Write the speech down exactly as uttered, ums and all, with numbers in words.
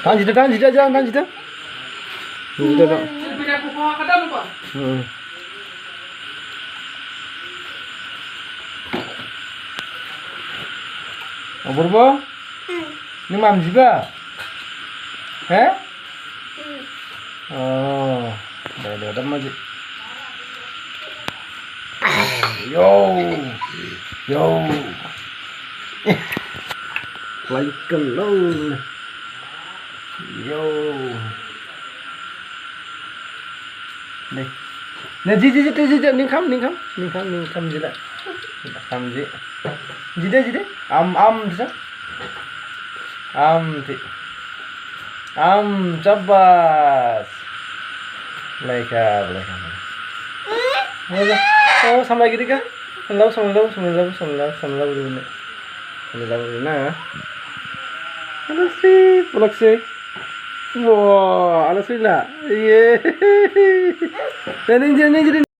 Thang jida, thang jida, jang, thang jida. Jida, thang. Hmm. Aburbo? Ni mam jiba? He? Oh, dai, dai, dam maji. Yo, yo. Like a low. Yo. Nih. Nih, ji, ji, ji, ji, ji, ning kham, ning kham, ning kham, ning kham, ji lah. Kham, ji. Ji deh, ji deh. Am, am, ji. Am, ji. Am, jabas. Laikha, laikha. Oh, samlai giri kha. Samlai, samlai, samlai, samlai, samlai, samlai, samlai, samlai, na. Alasri, pulaksi. Wow, alasri la. Ye. Ning, ning, ning, ning.